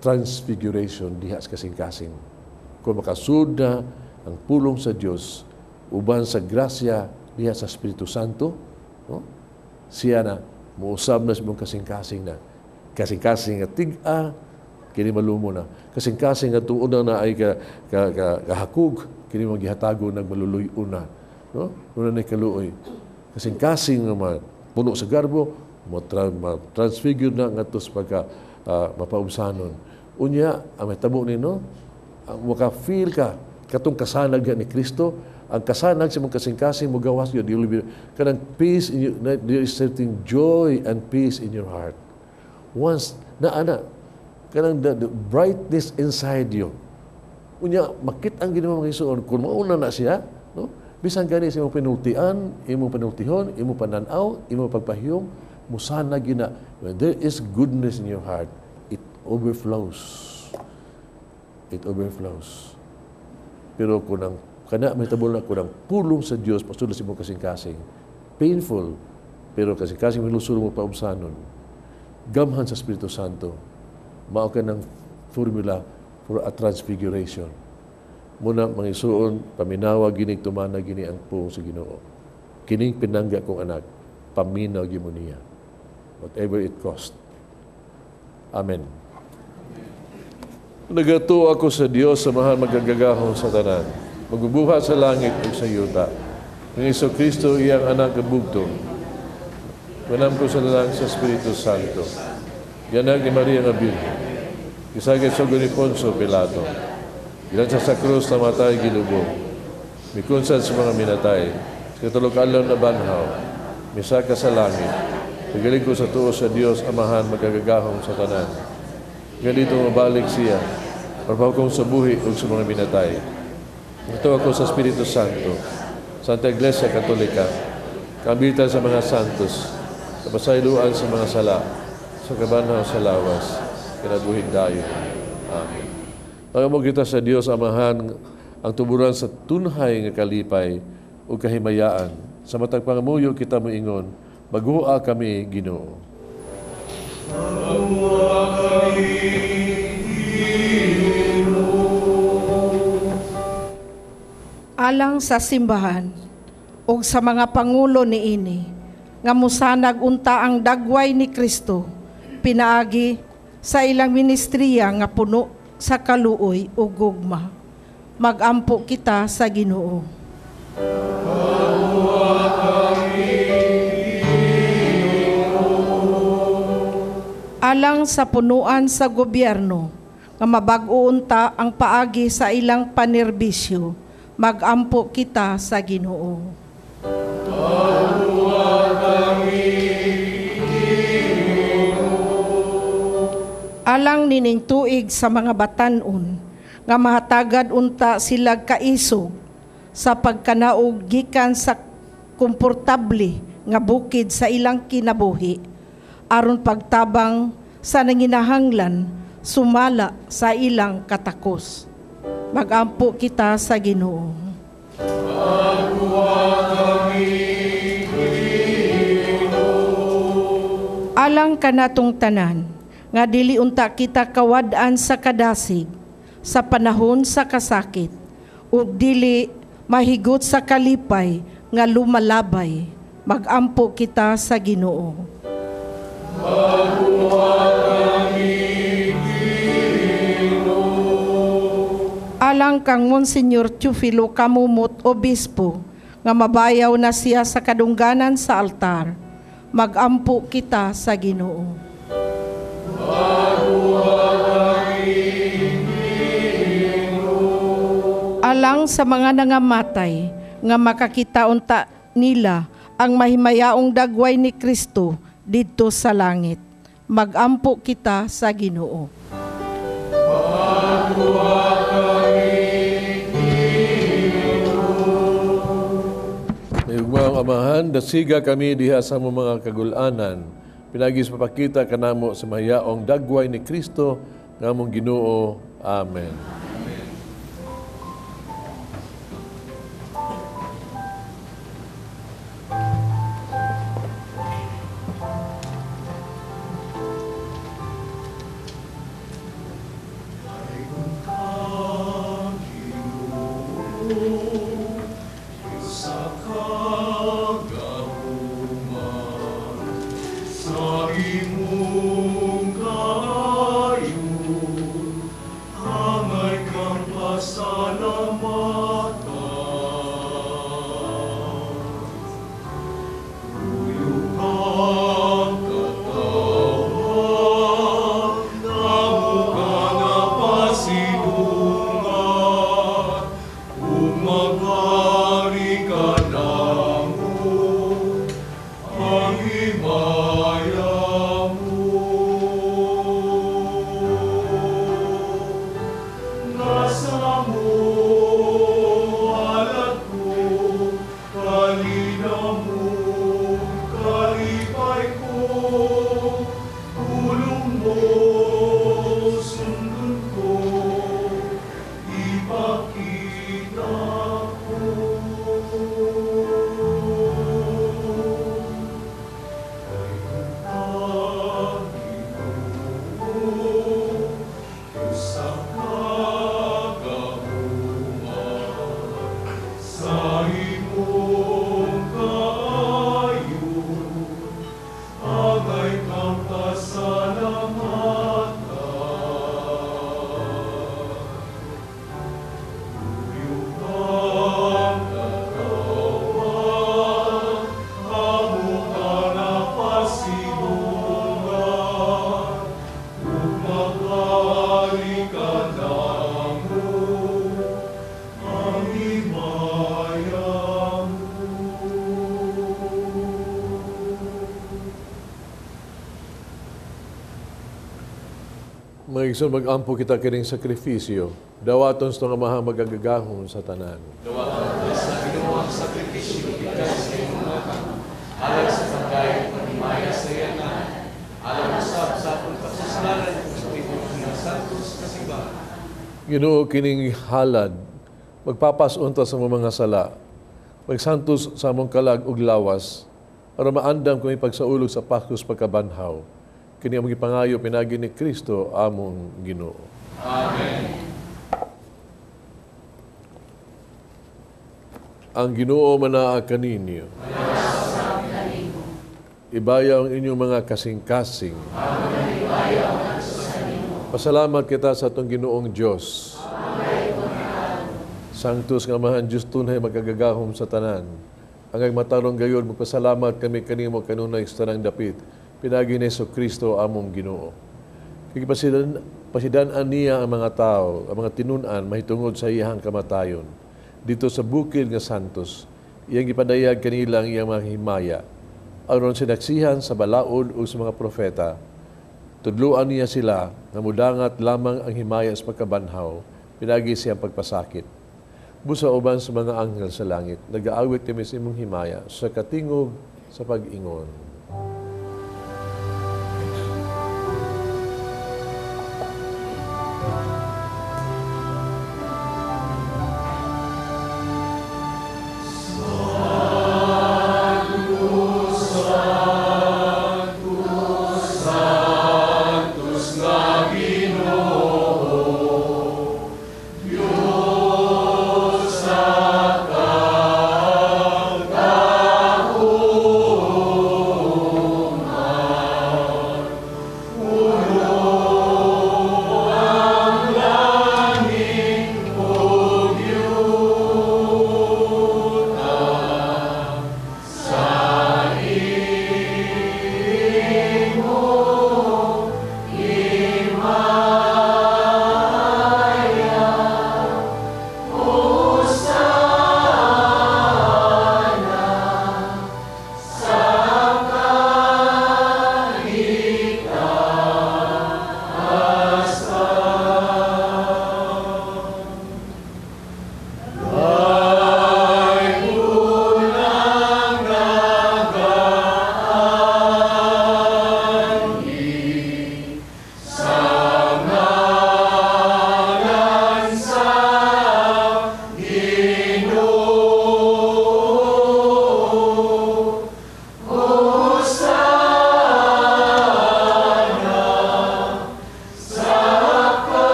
transfiguration diha sa kasing-kasing. Kung makasud na ang pulong sa Dios uban sa grasya diha sa Espiritu Santo, no? Siya na muusab na sa imong kasing-kasing na. Kasing-kasing nga tig-a, kini malumo na. Kasing-kasing nga tuon na ay kahakog, kini magihatago nagmaluluy-on na. No? Una na kaluoy. Kasing-kasing nga puno sa garbo, ma-transfigure na ngadto sa pagka mapaubsanon. Unya, ang mahitabo nino, ang maka-feel ka, katong kasanag ni Kristo, ang kasanag sa imong kasing-kasing mogawas yun, you will be, kanang peace in you, there is certain joy and peace in your heart. Once, na ana, kanang the brightness inside you. Unya, makit ang ginawa mga isuon, kung mauna na siya, no? Bisan gani sa imong pinultian, imong pinultihon, imong pananaw, imong pagpahiyom, musana gina. When there is goodness in your heart, it overflows. It overflows. Pero kung ang kana may tabo na kung ang pulong sa Dios pasudlo sa imong kasing-kasing, painful, pero kasing-kasing milusulong mo paubsanon. Gamhan sa Espiritu Santo, mao ka ng formula for a transfiguration. Muna, mga isuon, paminawa ginig tumana gini ang pulong sa Ginoo. Kining pinangga kong anak, paminaw gyud mo niya. Whatever it cost. Amen. Nagatuo ako sa Dios sa mahal magagagahom sa tanan, magbubuhat sa langit ug sa yuta. Ang Hesus Kristo iyang anak bugtong. Manam ko sa lalang sa Espiritu Santo. Gianak ni Maria nga Birhen. Gisagit sa ni Poncio Pilato. Gilan sa krus namatay gilubong. Mikunsad sa mga minatay. Sa katulog adlaw na banhaw. Misaka sa langit. Nagaling ko sa tuo sa Dios Amahan magagagahom sa tanan. Ganito mabalik siya. Parpahukom sa buhi ug sa mga minatay. Ito ako sa Espiritu Santo, Santa Iglesia Katolika, kambitan sa mga santos, sa pasayloan sa mga sala, sa kabanhaw sa lawas, kinabuhing dayon. Amen. Pagamo kita sa Dios Amahan ang tuburan sa tunhay nga kalipay ug kahimayaan. Sa matag pangamuyo kita moingon, maguha kami Ginoo. Maguha kami Ginoo. Alang sa simbahan ug sa mga pangulo niini nga mosanag unta ang dagway ni Kristo pinaagi sa ilang ministriya nga puno sa kaluoy ug gugma. Magampo kita sa Ginoo. Alang sa punuan sa gobyerno nga mabag-o unta ang paagi sa ilang panerbisyo, magampo kita sa Ginoo. Alang nining tuig sa mga batan-on nga mahatagad unta sila kaisog sa pagkanaog gikan sa komportable nga bukid sa ilang kinabuhi aron pagtabang sa nanginahanglan sumala sa ilang katakos. Magampo kita sa Ginoo. Alang kanatong tanan nga dili unta kita kawad-an sa kadasig sa panahon sa kasakit ug dili mahigot sa kalipay nga lumalabay, magampo kita sa Ginoo. Alang kang Monsignor Teofilo Camomot, Obispo, nga mabayaw na siya sa kadungganan sa altar, magampo kita sa Ginoo. Alang sa mga nangamatay nga makakita unta nila ang mahimayaong dagway ni Kristo didto sa langit, magampo kita sa Ginoo. Mayugmaong Amahan, dasiga kami diha sa among mga kagulanan. Pinagis papakita kanamo sa mahiyaong dagway ni Kristo nga among Ginoo. Amen. Mga mag-ampo kita kining sakripisyo. Dawaton sa itong Amahan magagagahon sa tanan. Dawaton sa Ginoo ang sakripisyo gikan sa imong mga alang sa pagkayon pagmaya sa iyang ngalan, alang usab sa atong pagsuslaran ug sa tibuok nga santos nga simbahan. Ginoo, kining halad magpapasunta sa mga sala, magsantos sa among kalag ug lawas, aron maandam kami pagsaulog sa Paskos pagkabanhaw. Kini among gipangayo pinagi ni Kristo among Ginoo. Amen. Ang Ginoo manaa kaninyo. Ibayaw ang inyong mga kasing-kasing. Pasalamat kita sa atong Ginoong Dios. Sanctus nga Amahan Dios tunay magagagahom sa tanan. Ang matarong gayon magpasalamat kami kanimo kanunay sa tanang dapit. Pinagi ni Jesucristo among Ginoo. Kay pasidan-an niya ang mga tao, ang mga tinun-an mahitungod sa iyang kamatayon. Dito sa bukid nga Santos, iyang gipadayag kanila ang iyang mga himaya. Aron sinaksihan sa balaod o sa mga propeta, tudluan niya sila nga mudangat lamang ang himaya sa pagkabanhaw, pinagi siyang pagpasakit. Busa uban sa mga anghel sa langit, nagaawit kami sa imong himaya sa katingog sa pag-ingon.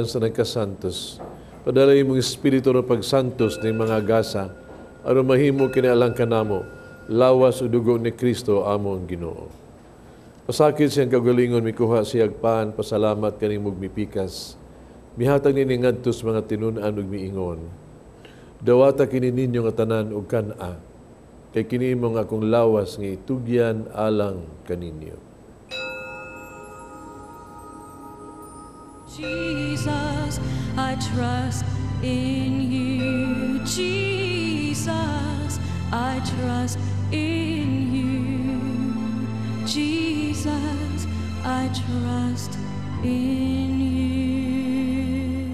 Sa nagkasantos, padala imong espiritu ng pagsantos ng mga gasa, aron mahimo kinaalang kanamo, lawas o dugo ni Kristo among Ginoo. Pasakit siyang kagalingon, mikuha siyag pan, pasalamat kanimog mipikas. Mihatag nini ngadto sa mga tinun-an ug miingon. Dawata kini ninyo nga tanan og kan-a, kay kini imong akong lawas nga itugyan alang kaninyo. Jesus, I trust in you. Jesus, I trust in you. Jesus, I trust in you.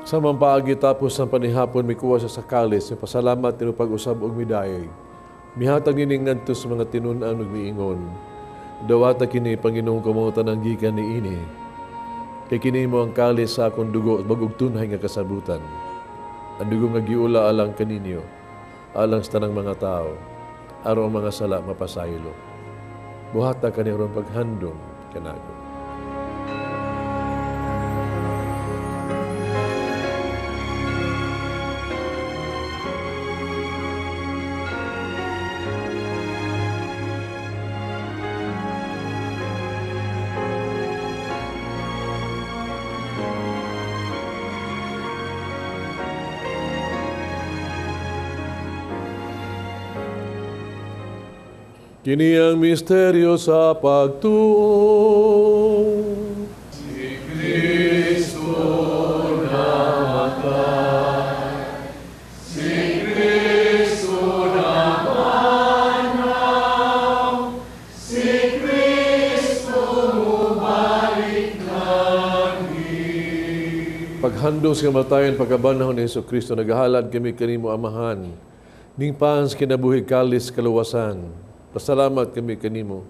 Sa paagi tapos ang panihapon, mikuha siya sa kalis, pasalamat tinupag-usab og midayeg. Mihatag nining ngadto sa mga tinun-an ug miingon. Dawata kini Panginoong kamo tanang gikan niini. Kay kini mo ang kalis sa akong dugo bag-ug tunhay nga kasabutan. Ang dugo nga giula alang kaninyo, alang sa tanang mga tao, aron ang mga sala mapasaylo. Buhata kani aron paghandom kanago. Kini ang misteryo sa pagtuo. Si Kristo namatay, si Kristo nabanhaw, si Kristo mubalik lagi. Paghandong sa kamatayon, pagkabanhaw ni Hesus Kristo, naghahalad kami kanimo Amahan, ning pans kinabuhi kalis kaluwasan. Pasalamat kami kanimo.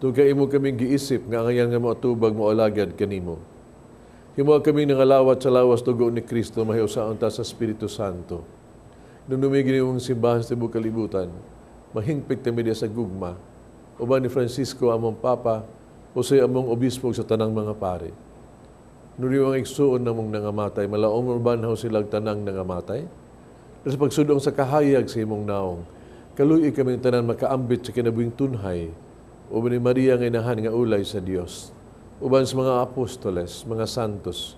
Tungkay imo kaming giisip nga angayan nga moatubag mo alagad kanimo. Himo kami nangalawat sa lawas dugo ni Kristo mahiusaon ta sa Espiritu Santo. Nunumigin imong simbahan sa tibuok kalibutan, mahingpit kami diya sa gugma. Uban ni Francisco among Papa, usay among obispo sa tanang mga pare. Nuriw ang igsuon namong nangamatay, malaom banhaw silang tanang nangamatay. Pero sa pagsudong sa kahayag sa imong naong, kaluoy kami tanan makaambit sa kinabuhing tunhay, uban ni Maria nga inahan nga ulay sa Dios, uban sa mga apostoles, mga santos,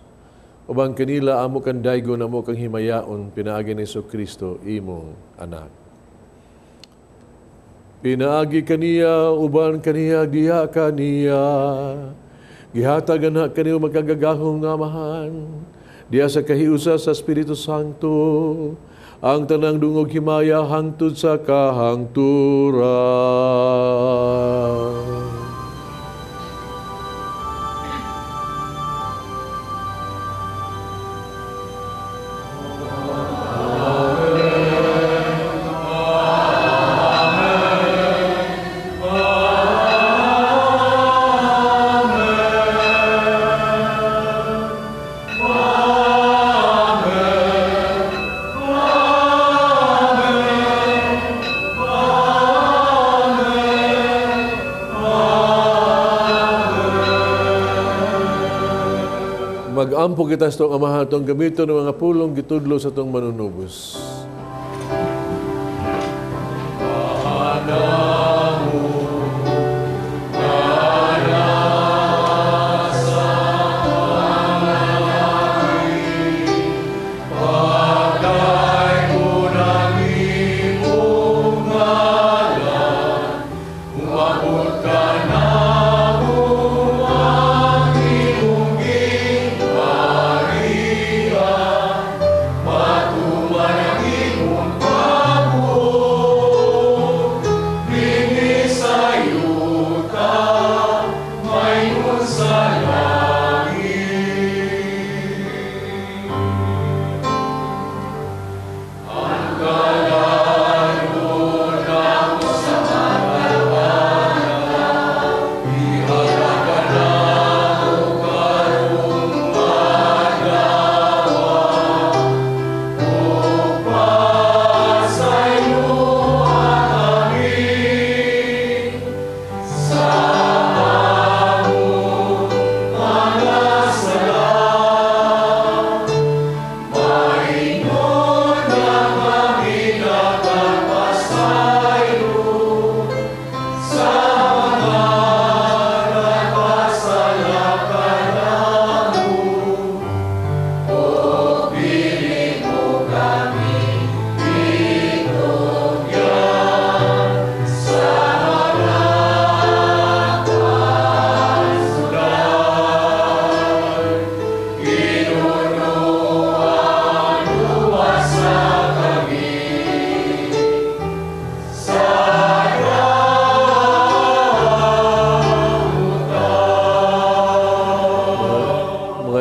Ubang kanila amo kang daygon, amo kang himayaon, pinaagi ni Jesu Kristo imong anak. Pinaagi kaniya, uban kaniya, diha kaniya. Gihatag na kaniyo magkagagahom nga Amahan. Diha sa kahiusa sa Espiritu Santo, ang tanang dungog himaya hangtod sa kahangturan. Magampo kita sa itong Amahan, itong gamiton ng mga pulong gitudlo sa itong manunubos.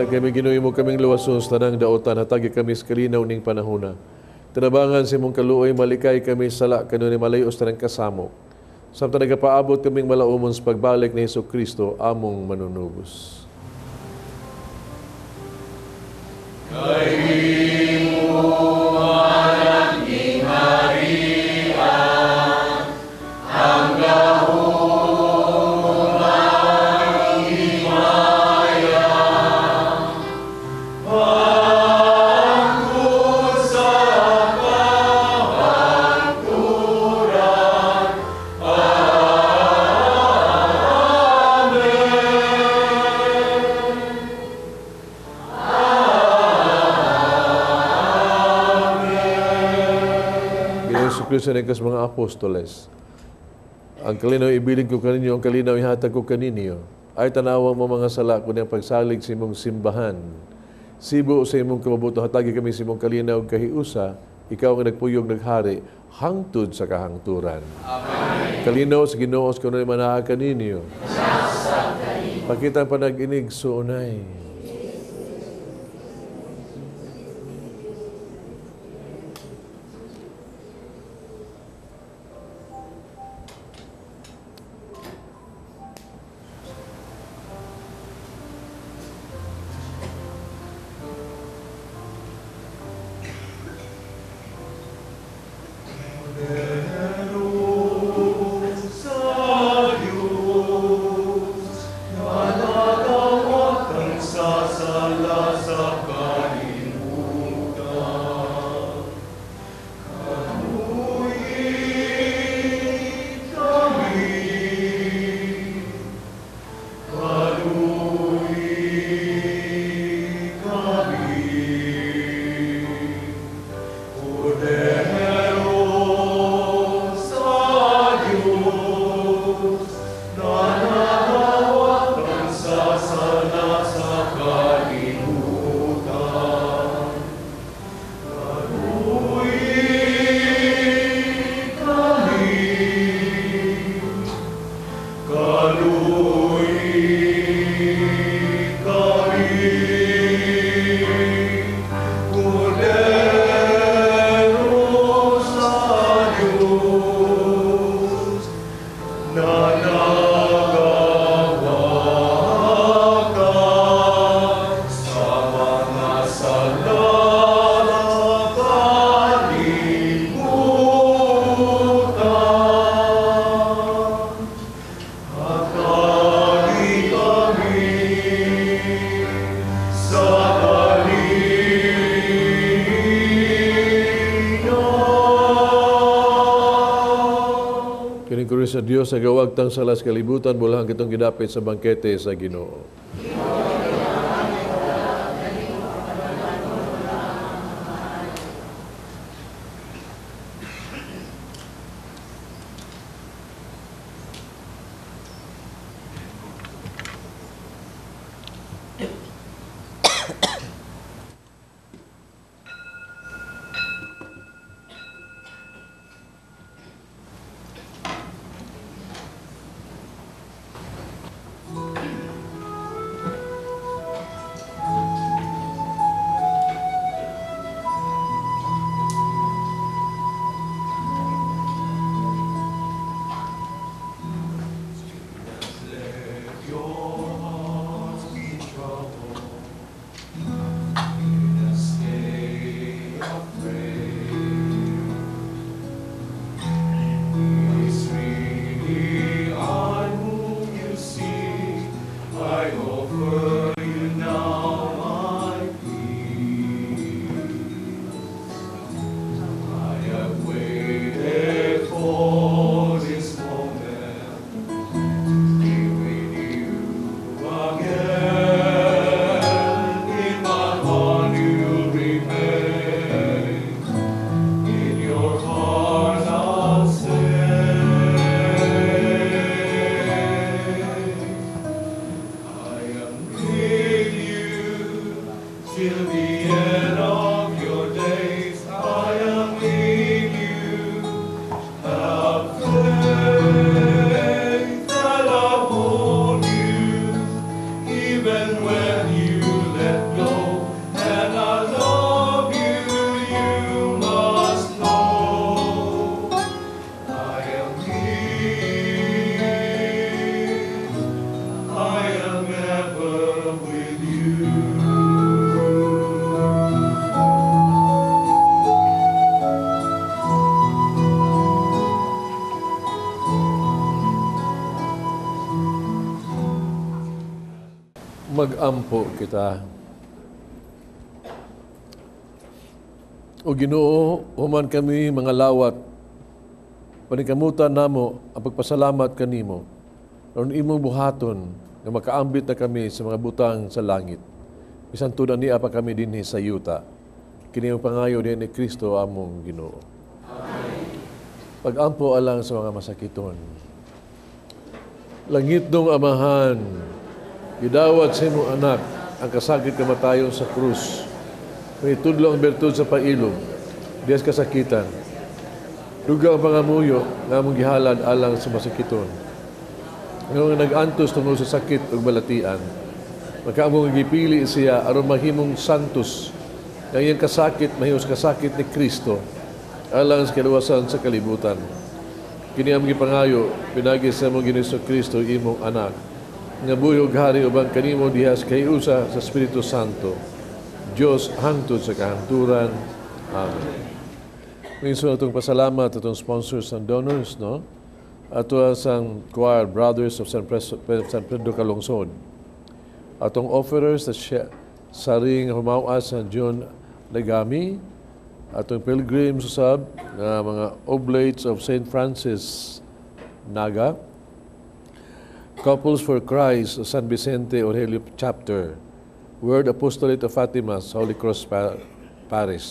Kami Ginoo mo kaming luwason sa tanang daotan, hatagi kami sa kalinaw ning panahona. Tinabangan sa imong kaluoy, malikay kami sala kanunay malayo sa tanang kasamo. Samtang nagapaabot kaming malaumon sa pagbalik ni Hesus Kristo among manunubos. Kristo sa mga apostoles. Ang kalinaw ibilin ko kaninyo, ang kalinaw ihatag ko kaninyo, ay tanawang mo mga sala ko niyang pagsalig sa imong simbahan. Sibo sa imong kababuto, hatagi kami sa imong kalinaw kahiusa, ikaw ang nagpuyog naghari, hangtod sa kahangturan. Amen. Kalinaw sa Ginoo sa kanunay manaa kaninyo. Pakita ang panag-inig suunay. Sa Diyos, Sa Dios ang gawagtang sa las kalibutan, bulahang kitong gidapit sa bangkete sa Ginoo. Magampo kita. O Ginoo, human kami mga lawat, panikamutan namo ang pagpasalamat kanimo. Aron imong buhaton nga makaambit na kami sa mga butang sa langit. Bisan tudan niya pa kami dinhi sa yuta. Kini ang pangayo ni Kristo among Ginoo. Amen. Pagampo alang sa mga masakiton. Langit dong Amahan, gidawat sa imong anak ang kasakit kamatayon sa krus. May tudlo ang bertud sa pailog, diyas kasakitan. Duga ang pangamuyo nga among gihalad alang sa masakiton. Nga nag-antos tungod sa sakit ug balatian, makaamong gipili siya aron mahimong santos. Nga iyang kasakit mahimong kasakit ni Kristo alang sa kaluwasan sa kalibutan. Kini among gipangayo pinagi sa among Ginoo Kristo imong anak, nga buhi ug hari uban kanimo dihas kay usa sa Espiritu Santo, Dios hangtod sa kahangturan. Amen. Minsan atong pasalamat atong sponsors and donors, no? Ato sang Choir Brothers of San Pedro Calungsod. Atong offerers sa Saring Humawas San John Legami, atong pilgrims usab nga mga Oblates of Saint Francis Naga, Couples for Christ, San Vicente Aurelio Chapter, World Apostolate of Fatima, Holy Cross Paris,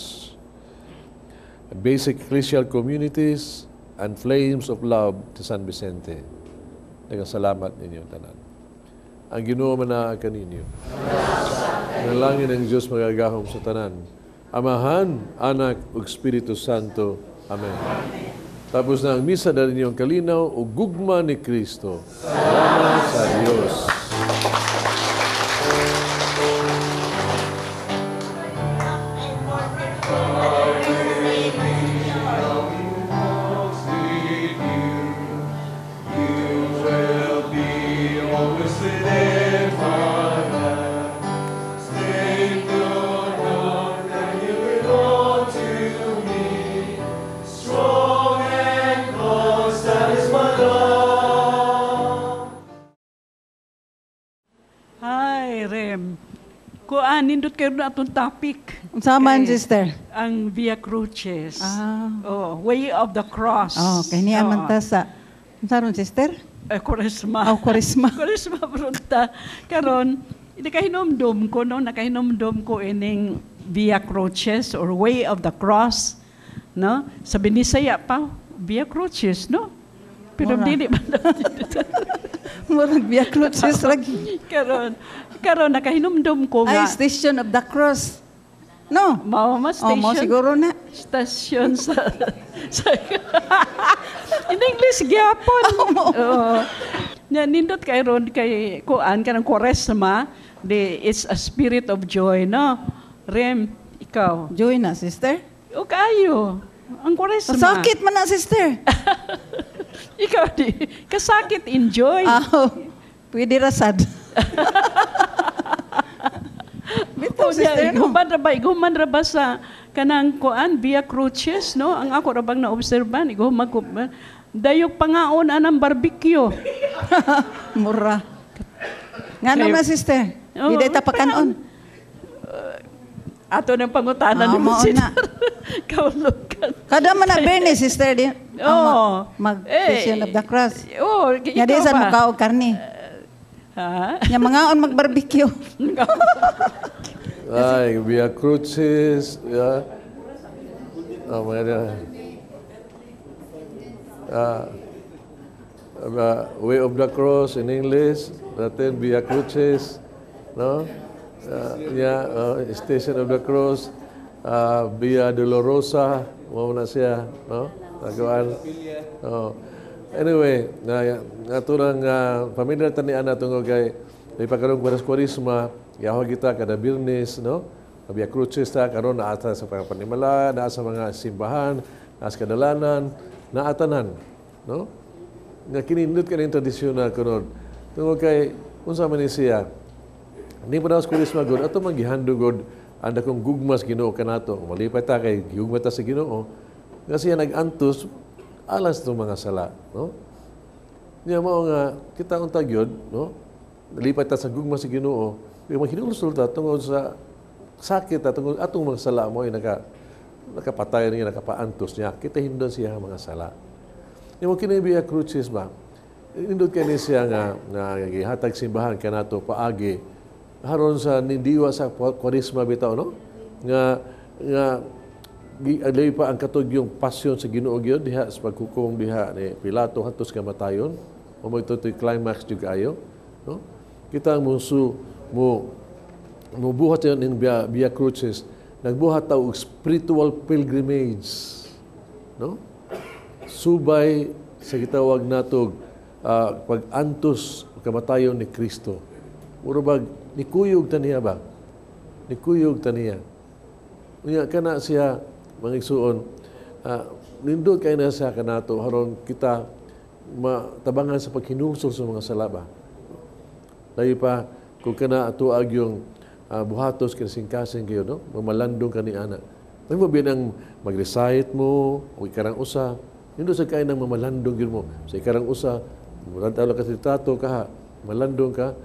Basic Ecclesial Communities, and Flames of Love to San Vicente. Nagkasalamat ninyo tanan. Ang Ginoo manaa kaninyo. Nalangin ang Diyos magagahom sa tanan. Amahan, Anak, ug Espiritu Santo. Amen. Tapos na ang misa na ninyong kalinaw o gugma ni Kristo. Salamat sa Diyos. Stay good. Kuan, nindot kayo na atong topic. Unsa man, Kay sister? Ang Via Crucis. Ah. Oh, Way of the Cross. Oh, kay niya man ta sa unsa ron, sister? Eh, Kwaresma. Oh, Kwaresma. Kwaresma brunta. Karon, nakahinumdum ko, no? Nakahinumdum ko ining Via Crucis or Way of the Cross, no? Sa Binisaya pa, Via Crucis, no? Pero Mura. dili ba Murag Via Crucis lagi. Karon nakahinumdum ko Ay, nga. Station of the Cross. No. Mao ma Oh, station. mo siguro na. Station sa in English gyapon. Oo. Nya nindot kay ron kay kuan kanang Kwaresma, di it's a spirit of joy, no? Rem, ikaw. Joy na, sister. O kayo. Ang Kwaresma. Sakit man na, sister. Ikaw di. Kasakit enjoy. Ah, pwede ra sad. Bitaw, Oh, sister, no? Iguman ra ba sa kanang kuan Via Crucis, no? Ang ako ra bang naobserban, iguman ko dayok pangaon anang barbecue. Mura. Nga naman, sister. Oo, Di ta pakanon. Ato ng pangutana Ah, ni mao Sister. na. Kaulugan. Kada man na Bernie, sister, di. Oo. Mag Eh, Station of the Cross. Oo, Nga di ikaw sa ba? mukha og karne. Ha? Nga mangaon mag-barbecue. Ay, Via Crucis, yeah. Oh, mga Way of the Cross in English, Latin, Via Crucis, no? Yeah, Station of the Cross, Via Dolorosa, mao na siya, no? Nagawan. Oh. Anyway, na ato nang familiar ta ni ana tungod kay ipakaroon kwares Kwaresma, yaho kita kada Biyernes, no? Via Crucis ta karon naa ta sa panimala, naa sa mga simbahan, naa sa kadalanan, naa tanan, no? Nga kinindot kaning tradisyon na kuno. Tungod kay unsa man ni siya, ni pa sa Kwaresma gud ato man gihandugod ang dakong gugmas Ginoo kanato. Malipay ta kay gihugma ta sa Ginoo. Nga siya nag-antos alas itong mga sala, no? Niya mao nga kita unta gyud, no? Nalipay ta sa gugma sa Ginoo. Pero maghinulsol ta tungod sa sakit ta tungod atong mga sala mo ay nakapatay niya, nakapaantos niya. Kita hindon siya ang mga sala. Niya mo kini Via Crucis ba? Nindot kani siya nga gihatag simbahan kanato paagi haron sa nindiwa sa Kwaresma bitaw, no? Nga nga alay pa ang katog yung pasyon sa Ginoo gyud diha sa paghukom diha ni Pilato hantos kamatayon. O mo ito climax jud kaayo, no? Kita ang musu mo mubuhat yun in Via Crucis, nagbuhat ta og spiritual pilgrimage, no? Subay sa gitawag natog pag-antos kamatayon ni Kristo. Mura bag nikuyog ta niya ba? Nikuyog ta niya. Unya kana siya mga igsuon, nindot kay na siya kanato haron kita matabangan sa paghinulsol sa mga sala ba. Layo pa kung kana ato ag yung buhatos kasing-kasing kayo, no? Mamalandong kani ana. May mo ang mag-recite mo o ikarang usa. Nindot sa kay nang mamalandong gyud mo. Sa ikarang usa, murag ka tato ka, malandong ka.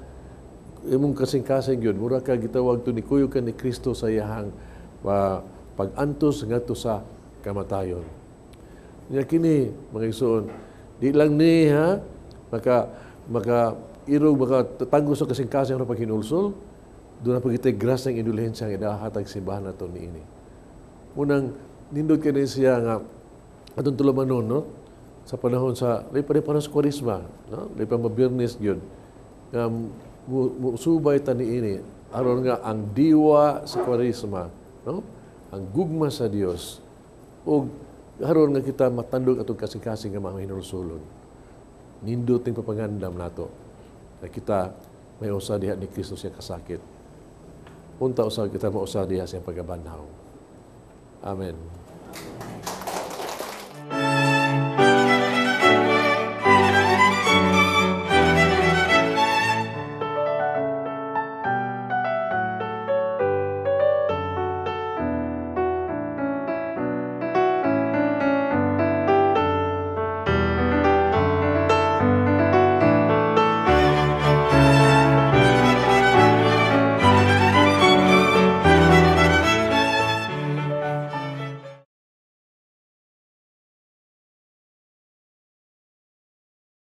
Imong kasing-kasing gyud, mura ka gitawag to ni kuyog ka ni Kristo sa iyahang pag-antos ngadto sa kamatayon. Nya kini mga igsuon, di lang ni ha maka irog maka tanggo sa kasing-kasing ang paghinulsol, doon na pagitay grasya ng indulhensya nga idahatag simbahan nato niini. Unang nindot kini siya nga atong tulumanon, no? Sa panahon sa lay pa sa Kwaresma, no? Lay pa mabiyernes gyud nga musubay ta niini aron nga ang diwa sa Kwaresma, no? Ang gugma sa Dios ug aron nga kita matandog atong kasing-kasing nga mga hinulsulon. Nindot ning papangandam nato na kita may usa diha ni Kristo siya kasakit. Unta usa kita mausa diha sa pagabanhaw. Amen.